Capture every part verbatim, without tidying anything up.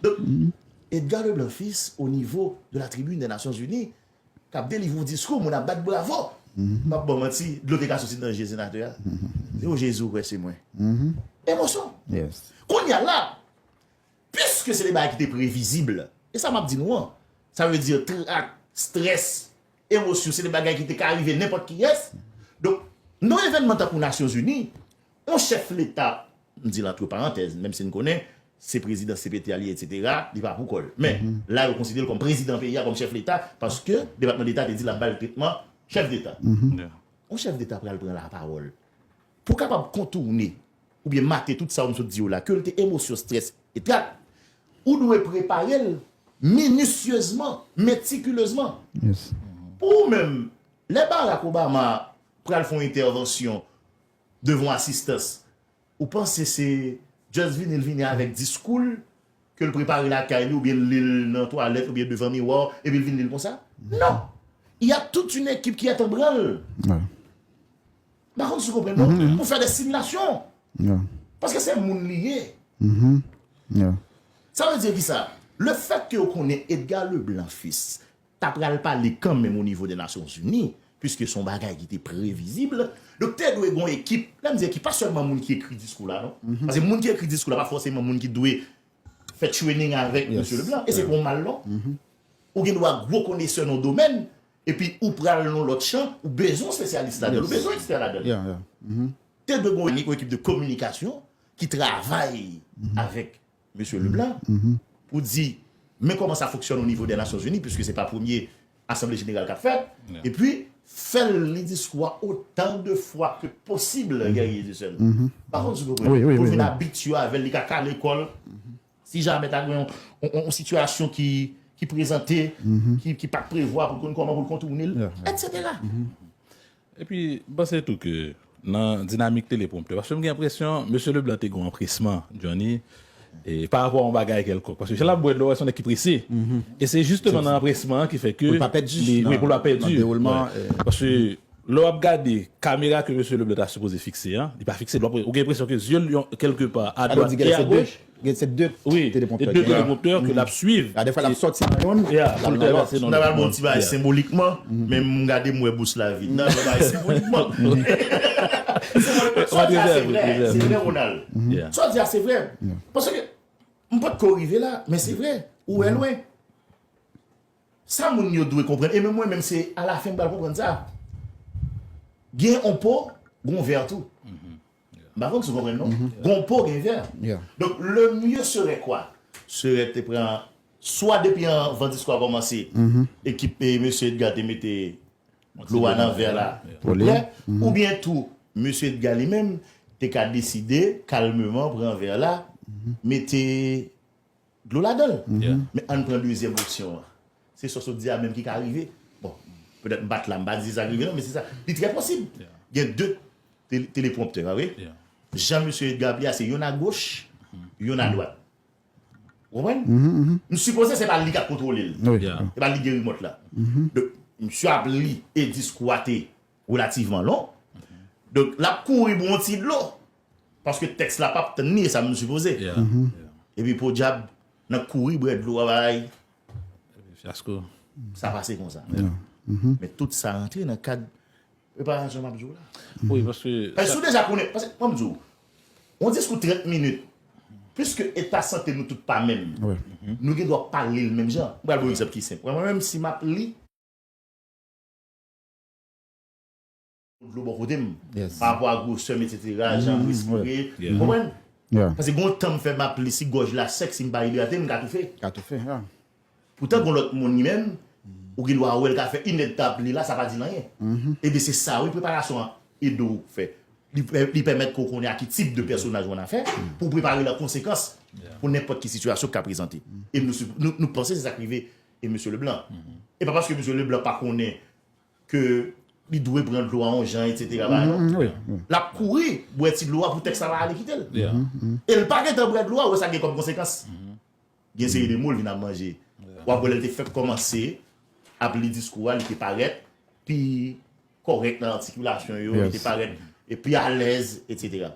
Donk, Edgar Leblanc Fils, o nivo de la tribune des Nations Unies, k ap delivre yon diskou, moun ap bat bravo. M ap ba w manti, dlo te ka soti nan je senatè a. Se o Jezi, ou kwè se mwen. Emosyon. Kounye a la, piske se de bagay ki te previzib, e sa m ap di nou an, sa vle di trak, strès, emosyon, se de bagay ki te ka rive nenpòt kiyès. Donk, nan evènman tankou Nasyonzini, yon chèf leta, m di l antre parantèz, menm si n konnen se prezidan C P T a li ye, etsetera, li pa pou kò l. Men, la, yo konsidere l kòm prezidan peyi a, kòm chèf leta, paske Depatman Deta te di l ap ba l tretman chèf deta. Yon chèf deta pral pran lapawòl pou w kapab kontoune oubyen mate tout sa w m sot di yo la, ke l te emosyon, strès, etsetera, ou dwe prepare l minisyezman, metikulezman. Pou ou menm, lè Barack Obama pral fè yon entèvansyon devan asistans, ou panse se just vini, l vini avèk diskou l, ke l prepare lakay li, oubyen l li l nan twalèt, oubyen devan miwa, epi l vin li l konsa? Non! Il y a toute une équipe qui est en branle. M pa konn si w konprann non, pou fè de similasyon. Paske se moun li ye. Sa vle di ki sa? Le fèt ke yo konnen Edgar Leblanc Fils ta pral pale kanmenm o nivo de Nasyonzini, piske se yon bagay ki te previzib, donk te dwe gen yon ekip, lè m di ekip, pa sèlman moun ki ekri diskou la, non. Paske moun ki ekri diskou la, pa fòseman moun ki dwe fè training avèk Mesye Leblanc. E se pa yon mal, non. Ou gen dwa gwo konesè nan yon domèn, epi ou pral nan lòt chan, ou bezwen yon espesyalis ladan l, ou bezwen yon ekspè ladan l. Te dwe gen yon ekip de kominikasyon ki travay avèk Mesye Leblanc pou di, men kòman sa fonksyone o nivo de Nasyonzini, piske se pa premye Asanble Jeneral k ap fèt, epi fè l li diskou a otan de fwa ke posib, Guerrier Dussel. Pa konn si w konprann. Pou l vin abitye avè l, li ka kale kò l. Si jamè ta gen yon, yon, yon sitiyasyon ki, ki prezante, ki, ki pa t prevwa pou l konn kòman pou l kontoune l, etsetera. Epi, m panse tou ke nan dinamik telepwonptè, paske m gen enpresyon, Mesye Leblanc te gen yon anpresman, Johnny, e, pa rapò a yon bagay kèlkonk. Paske jan l ap bwè dlo a, se yon nèg ki prese. E se jisteman nan anpresman an ki fè ke li, wi, pou l pa pèdi. Paske lè w ap gade kamera ke Mesye Leblanc ta sipoze fikse an, li pa fikse l. Ou gen enpresyon ke zye l, kèlkepa, adwat e agoch. Gen se de telepromptè ke l ap swiv. Gade fwa l ap sòti nan yonn, l ap nan lòt. N ap al bon ti bagay senbolikman, men m gade m wè bous la vid. N ap al bagay senbolikman. Senbolikman, sa w di a se vrè, se vrè, Ronald. Sa w di a se vrè. Paske m potko rive la, men se vrè. Ou wè lwen. Sa moun yo dwe konprann, e menm mwen menm se alafen m pral konprann sa. Gen yon po, gen yon vè tou. M pa konn si w konprann non. Gen yon po, gen vè. Donk, le mieux serait quoi? Serait te pran, swa depi anvan diskou a kòmanse, ekip e Mesye Edgar te mete dlo a nan vè la pou li, oubyen tou, Mesye Edgar li menm te ka deside kalmeman pran vè la, mete dlo ladan l. Men ann pran dezyèm opsyon an. Se sa w sot di a menm ki ka rive. Bon, petèt m pa t la, m pa di se sa k rive non, men se sa. Li trè posib. Gen de tele-, telepwonptè, pa vre? Jan Mesye Edgar ap li a, se yonn agoch, yonn adwat. Ou konprann? M sipoze se pa li k ap kontwole l. Se pa li ki gen rimòt la. Donk, misye ap li e diskou a te relativman long. Donk, l ap kouri bwè yon ti dlo. Paske tèks la p ap tann li, e sa m sipoze. Epi podyab, nan kouri bwè dlo a bay. Fyasko. Sa pase konsa. Men tout sa rantre nan kad preparasyon m ap di w la. Wi, paske... Paske si w deja konnen, paske, mwen m di w, yon diskou trant minit, piske eta sante nou tout pa menm, nou gen dwa pale l menm jan. Mwen pral ba w egzanp ki senp. Mwen menm, si m ap li, dlo bò kote m. Pa rapò a gwosè m, etsetera, jan m respire. Ou konprann? Paske gen yon tan m fè m ap li, si gòj la sèk, si m pa idrate, m ka toufe. Ka toufe, ya. Poutan, gen lòt moun li menm, ou gen dwa wè l ka fè inèdtan ap li la, sa pa di l anyen. Ebyen, se sa, wi, preparasyon an ede w fè. Li, li pèmèt ke w konnen a ki tip de pèsonaj w nan fè, pou w prepare l an konsekans, pou nenpòt ki sitiyasyon k ka prezante. E nou, nou, nou panse se sa k rive e Mesye Leblanc. E pa paske Mesye Leblanc pa konnen ke li dwe pran dlo a yon jan, etsetera, bagay, non. L ap kouri, bwè ti dlo a pou tèks la pa ale kite l. E l pa gentan bwè dlo a, ou wè sa gen kòm konsekans. Gen seri de mo l vin ap manje. W ap wè lè l te fèk kòmanse ap li diskou a, li te parèt pi kòrèk nan atikilasyon yo, li te parèt e pi alèz, etsetera.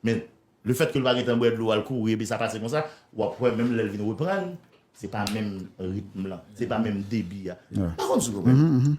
Men, Lefètke l pa gentan bwè dlo, al kouri, epi sa pase konsa, w ap wè menm lè l vin reprann, se pa menm ritm lan, se pa menm debi a. M pa konn si w konprann.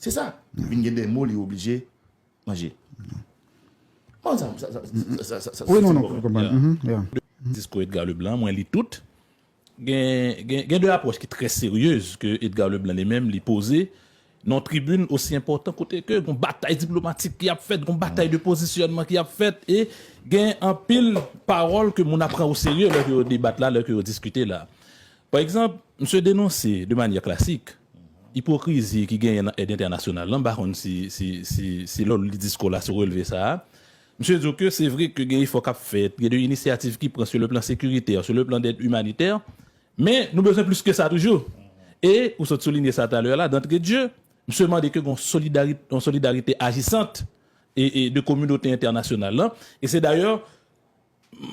Se sa. Vin gen de mo, li oblije manje. Bon, sa, sa, sa, sa, sa, sa, sa, Wi, se non, ti non, pwoblèm. m konprann. Mhm, yeah. Diskou Edgar Leblanc, mwen li tout. Gen, gen, gen de apwòch ki trè seryez ke Edgar Leblanc li menm li poze nan tribin osi enpòtan kote ke gon batay diplomatik ki ap fèt, gon batay de pozisyonman ki ap fèt, e gen anpil pawòl ke moun ap pran o serye lè ke yo debat la, lè ke yo diskite la. Pa egzanp, misye denonse de manyè klasik ipokrizi ki genyen nan èd entènasyonal lan. M pa konn si, si, si, si lè w li diskou la, si w relve sa a. Misye di w ke se vre ke gen efò k ap fèt, gen de inisyativ ki pran sur le plan sécuritaire, sur le plan d'aide humanitaire, men nou bezwen plis ke sa toujou. E ou sot soulinye sa talè la, d'entrée de jeu, misye mande ke gon solidarite, yon solidarite ajisant e, e de kominote entènasyonal lan. E se dayè,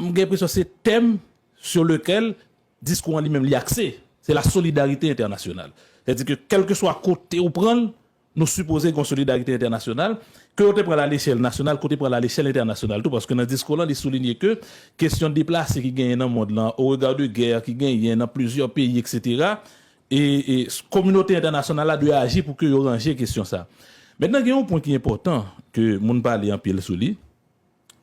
m gen enpresyon se tèm sur lequel diskou an li menm li akse. Se la solidarite entènasyonal. Sètadi ke kèlkeswa kote ou pran l, nou sipoze gen solidarite entènasyonal, ke yo te pran l alechèl nasyonal, ke yo te pran l alechèl entènasyonal tou, paske nan diskou lan, li soulinye ke kesyon deplase ki genyen nan mond lan, au regard de guerre ki genyen nan plizyè peyi, etsetera, e, e kominote entènasyonal la dwe aji pou ke yo ranje kesyon sa. Mentnan, gen yon pwen ki enpòtan, ke moun pale anpil sou li,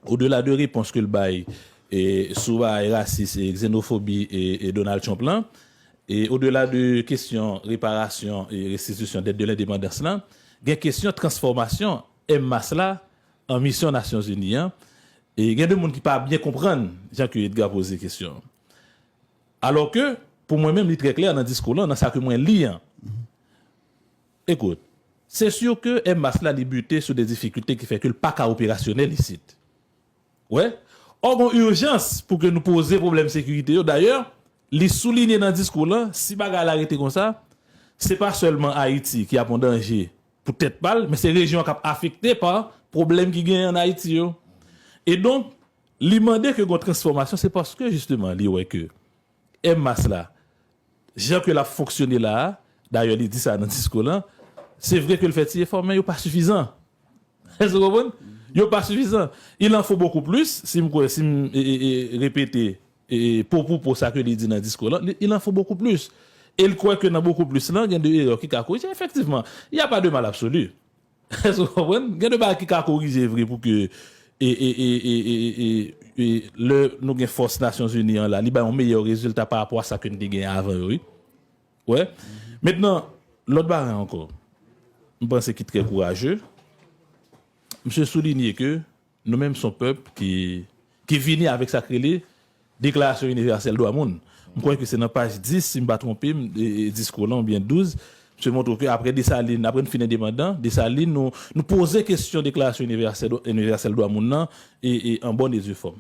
au-delà de repons ke l bay e, sou bagay rasis e xénophobie e, e Donald Trump lan, e au-delà de kesyon reparasyon e restitisyon dèt de lendepandans lan, gen kesyon transfòmasyon M MAS la an misyon Nasyonzini an, e gen de moun ki pa byen konprann jan ke Edgar poze kesyon an. Alò ke, pou mwen menm, li trè klè nan diskou lan, nan sa ke mwen li an. Ekout, se si ke M MAS la li bute sou de difikilte ki fè ke l pa ka operasyonèl isit. Wè, ò gon ijans pou ke nou poze pwoblèm sekirite yo. Dayè, li soulinye nan diskou lan, si bagay la rete konsa, se pa sèlman Ayiti ki ap an danje pou tèt pa l, men se rejyon an k ap afekte pa pwoblèm ki genyen an Ayiti yo. E donk, li mande ke gon transfòmasyon, se paske jisteman li wè ke M MAS la, jan ke l ap fonksyone la a, dayè li di sa nan diskou lan, se vre ke l fè ti efò, men yo pa sifizan. Èske w konprann? Yo pa sifizan. Il en faut beaucoup plus, si m kwè, si m e, e, e, repete e, po pou po sa ke li di nan diskou lan, li- il en faut beaucoup plus. E l kwè ke nan beaucoup plus lan, gen de erè ki ka korije. Efektivman, il y a pas de mal absolu. Èske w konprann? Gen de bagay ki ka korije vre pou ke e, e, e, e, e, e, e, lè nou gen fòs Nasyonzini an la, li bay yon meyè rezilta pa rapò a sa ke n te gen avan yo, wi. Wè. Mentnan, lòt bagay ankò, m panse ki trè kouraje, misye soulinye ke nou menm se yon pèp ki, ki vini avèk sa k rele Deklarasyon Inivèsèl Dwa Moun. M kwè ke se nan paj dis, si m pa twonpe m, e, e, diskou lan, oubyen douz, misye montre ke apre Desalin, apre n fin endepandan, Desalin, nou, nou poze kesyon Deklarasyon Inivèsèl, Inivèsèl Dwa Moun nan e, e, an bòn e dye fòm.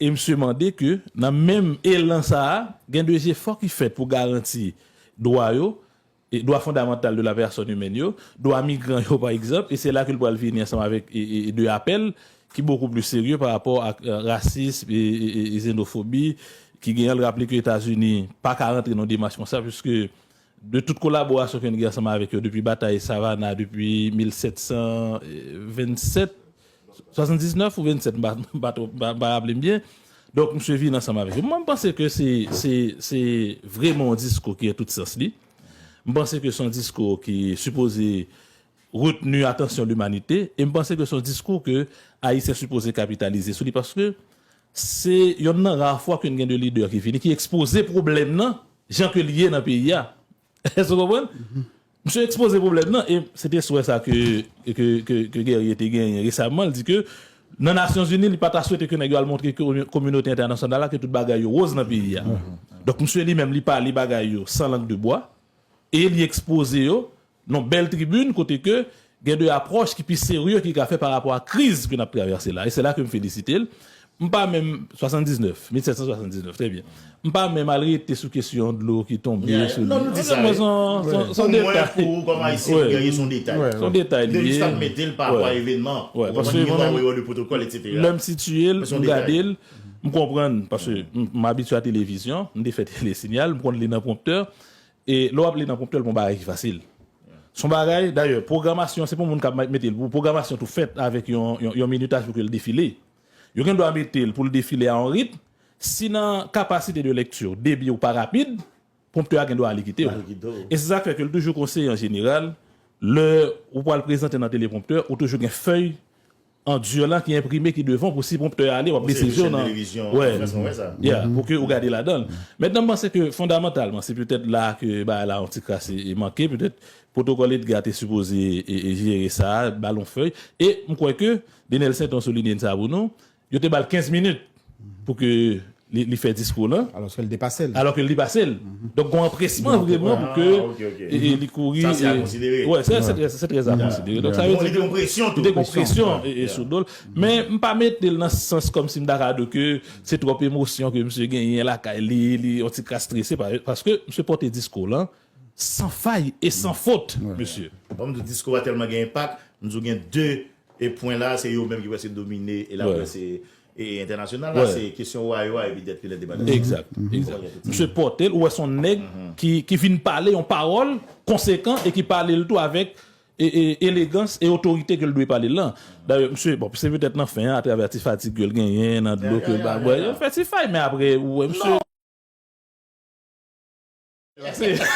E misye mande ke nan menm elan sa a, gen de jefò ki fèt pou garanti dwa yo, e dwa fondamantal de la pèsòn imèn yo, dwa migran yo pa egzanp, e se la ke l pral vini ansanm avèk e, e, e de apèl ki bokou pli serye pa rapò ak e, rasis e, e, e, e zenofobi ki genyen. L raple ke Etazini pa ka rantre nan demach konsa, piske de tout kolaborasyon ke n gen ansanm avèk yo depi batay Savannah, depi mil sèt san vennsèt, swasanndiznèf ou vennsèt, m pa, m pa, m pa raple m byen. Donk, misye vin ansanm avèk yo. Mwen, m panse ke se, se, se vrèman yon diskou ki an tout sans li. M panse ke se yon diskou ki sipoze retni atansyon limanite, e m panse ke se yon diskou ke Ayisyen sipoze kapitalize sou li, paske se yonn nan ra fwa ke n gen de lidè ki vini, ki ekspoze pwoblèm nan, jan ke l ye nan peyi a. Èske w konprann? Misye ekspoze pwoblèm nan, e se te swè sa ke, ke, ke, ke Guerrier te genyen resaman, l di ke nan Nasyonzini, li pa ta swete ke nèg yo al montre ke kominote entènasyonal la ke tout bagay yo woz nan peyi a. Donk, misye li menm, li pale bagay yo san lang de bwa, e li ekspoze yo nan bèl tribin kote ke gen de apwòch ki pi serye ki ka fè pa rapò a kriz ke n ap travèse la. E se la ke m felisite l. M pa menm, swasanndiznèf, mil sèt san swasanndiznèf, trè byen. M pa menm al rete sou kesyon dlo ki tonbe sou li. Non, nou di sa, wi. Se yon, se yon, se yon detay. Pou mwen, pou ou, kòm Ayisyen, Guerrier, se yon detay. Se yon detay li ye. Li jis ap mete l pa rapò a evènman. Ou konprann, gen dwa wè de pwotokòl, etsetera. Lè m sitiye l, m gade l, m konprann, paske m, m abitye a televizyon, m te fè Tele Sinyal, m konn li nan pwonptè. E lè w ap li nan pwonptè, l pa yon bagay ki fasil. Se yon bagay, dayè, pwogramasyon, se pa yon moun k ap mete l pou pwogramasyon tou fèt avèk yon, yon, yon minutaj pou ke l defile. Yo gen dwa mete l pou l defile a yon ritm. Si nan kapasite de lèkti, debi w pa rapid, pwonptè a gen dwa ale kite w. E se sa k fè ke l toujou konseye an jeneral, lè ou pral prezante nan telepwonptè, ou toujou gen fèy an di lan ki enprime, ki devan w, pou si pwonptè a ale, w ap dese je w nan. Yeah, pou ke ou gade ladan l. Mentnan, m panse ke fondamantalman, se petèt la ke bagay la yon ti kras e, e manke, petèt pwotokòl Edgar te sipoze e, e jere sa, ba l yon fèy. E m kwè ke Denel Sainton souliye sa pou nou, yo te ba l kenz minit pou ke li, li fè diskou lan. Alòske l depase l. Alòske l depase l. Donk, gon anpresman vreman pou ke e, e, li kouri. Sa se a konsidere. Wè, se, se trè, se trè a konsidere. Donk, sa vle di li te gon presyon tou. Li te gon presyon e, e sou do l. Men, m pa mete l nan sans kòmsi m ta ka di ke se twòp emosyon ke misye genyen lakay li, li yon ti kras strese, pa-, paske misye pote diskou lan san fay e san fot, mesye. Bon, m di w diskou a tèlman gen enpak, m di w gen de e pwen la, se yo menm ki prèske domine e laprès e, e entènasyonal la, se kesyon wa yo a epi dèt kilè de bagay. Egzak, egzak. Misye pote l, ou wè se yon nèg ki, ki vin pale yon pawòl konsekan e ki pale l tou avèk e, e, elegans e otorite ke l dwe pale l lan. Dayè, misye, bon, se petèt nan fen an, atravè ti fatig ke l genyen, nan dlo ke l ba bwè, yo fè ti fay, men apre, ou wè, misye. Se, se,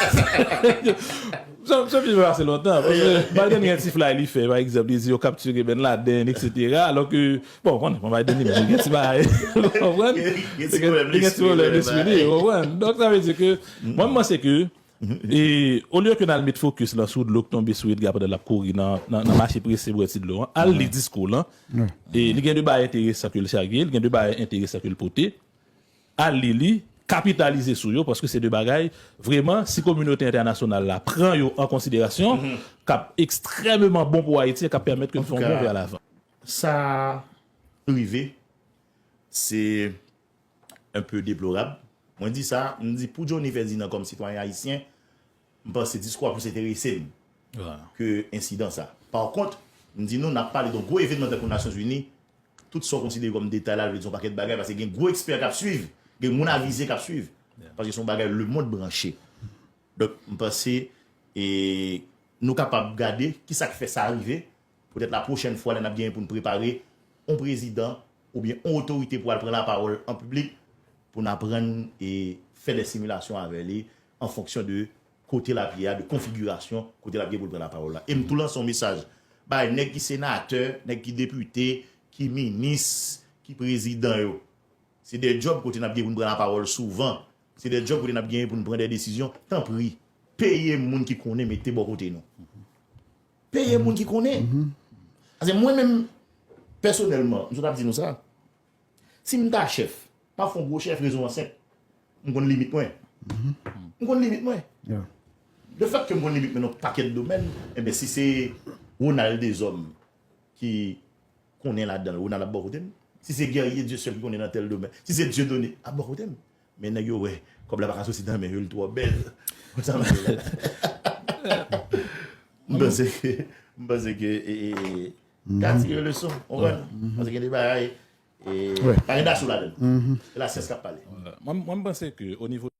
se, se pase lontan. Paske Biden gen ti flay li fè, pa egzanp, li di yo kaptire Bin Laden, etsetera. Alò ke, bon, konnen, bon, Biden li menm, li gen ti bagay. Ou konprann? Li gen ti pwoblèm lespri li, ou konprann? Donk, sa vle di ke, mwen, m panse ke, e, olye ke n al met fokis lan sou dlo k tonbe sou Edgar pandan l ap kouri nan, nan, nan mache prese bwè ti dlo an, al li diskou lan. E li gen de bagay enteresan ke l chage, li gen de bagay enteresan ke l pote. Al li li, kapitalize sou yo, paske se de bagay, vreman, si kominote entènasyonal la pran yo an konsiderasyon, k ap ekstrèmeman bon pou Ayiti e k ap pèmèt ke n fè yon bon vè alavan. Sa rive, se un peu déplorable. Mwen di sa, m di pou Johnny Ferdinand kòm sitwayen ayisyen, m panse diskou a plis enterese m ke ensidan sa. Pa kont, m di nou, n ap pale de yon gwo evenman tankou Nasyonzini, tout sa w konsidere kòm detay la, l vle di yon pakèt bagay, paske gen gwo ekspè k ap swiv, gen moun avize k ap swiv. Paske se yon bagay lemonn branche. Donk, m panse, e, nou kapab gade kisa k fè sa rive. Poutèt la pwochèn fwa, lè n ap genyen pou n prepare yon prezidan oubyen yon otorite pou al pran lapawòl an piblik, pou n aprann e fè de similasyon avè li an fonksyon de kote l ap ye a, de konfigirasyon kote l ap gen pou l pran lapawòl la. E m tou lanse yon mesaj bay nèg ki senatè, nèg ki depite, ki minis, ki prezidan yo. Se de djòb kote n ap gen pou n pran lapawòl souvan. Se de djòb kote n ap genyen pou n pran de desizyon. Tanpri, peye moun ki konnen mete bò kote nou. Peye moun ki konnen. Paske mwen menm, pèsonèlman, m sot ap di nou sa. Si m ta chèf, m ap fè yon gwo chèf, rezon an senp. M konn limit mwen. M konn limit mwen. Lefètke m konn limit mwen nan yon pakèt domèn, enben, si se Ronald Deshommes ki konnen ladan l, Ronald ap bò kote m. Si se Guerrier Dieuseul ki konnen nan tèl domèn, si se Dieudonné, ap bò kote m. Men nèg yo wè, kòb la pa ka soti nan men yo, li twò bèl. Konsa m di la. M panse ke, m panse ke, e, e, e, ka tire leson, w konprann? M panse gen de bagay, e, pa gen daso ladan l. Se lasyans k ap pale. Mwen, mwen, m panse ke o nivo